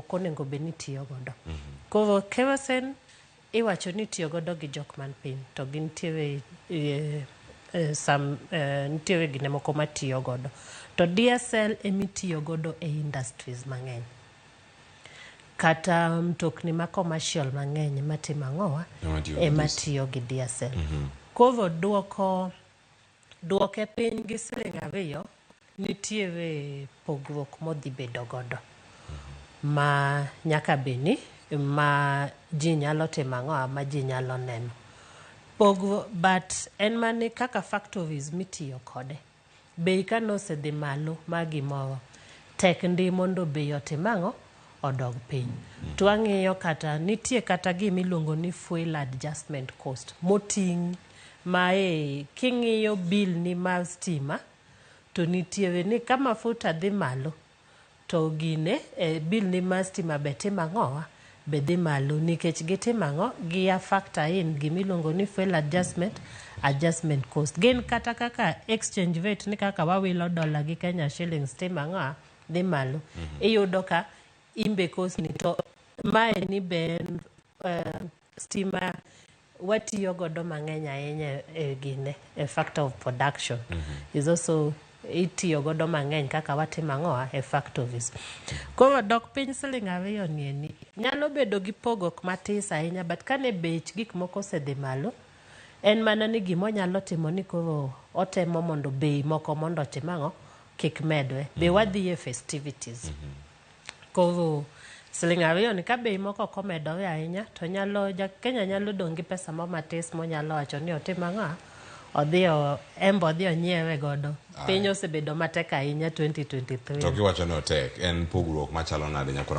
Ok onego bed ni itiyo godo. Koro kerosene iwacho ni itiyo godo gi jok man piny to gintiere some nitiere gine moko matiyo godo. To diesel emitiyo godo e industries mang'eny. Kata mtokni ma commercial mang'eny ema timo ang'owa? Ema tiyo gi Ema diesel. tiyo gi diesel. Koro duoko duoke piny gi siling 2 nitiere pogruok modhi bedo godo ma nyaka bed ni ma ji nyalo timo ang'owa ma ji nyalo neno. Pogruok but en mani kaka factories mitiyo kode. Bei kane osedhi malo ma gimoro, tek ndi mondo bei otim ang'o? Odog piny. To wang'iyo kata nitie kata gima iluongo ni fuel adjustment cost moting' ma e king'iyo bill ni mar stima to nitiere ni ka mafuta dhi malo to gine e bill ni mar stima be timo ang'owa? Be dhi malo nikech gitimo ang'o? Gia factor in gimiluongo ni fuel adjustment cost. Gin kata kaka exchange rate ni kaka wawilo dollar gi Kenya shillings timo ang'owa? Dhi malo. Iyudo ka imbe cost ni to mae ni be en stima watiyo godo mang'eny ahinya e gine e factor of production is also itiyo godo mang'eny kaka watimo ang'owa e factories. Koro dok piny siling 2 ni eni nyalo bedo gi pogruok matis ahinya but kane bech gik moko osedhi malo en mana ni gimonyalo timo ni koro otemo mondo bei moko mondo otim ang'o kik medre. Be wadhi e festivities. Koro siling 2 ni ka bei moko ok omedore ahinya to nyalo ja Kenya nyalo dong' gi pesa mo matis monyalo wacho ni otim ang'o odhi o embe odhi onyiewe godo. Piny osebedo matek ahinya 2023. To kiwacho ni otek, en pogruok machalo nade nyakwara?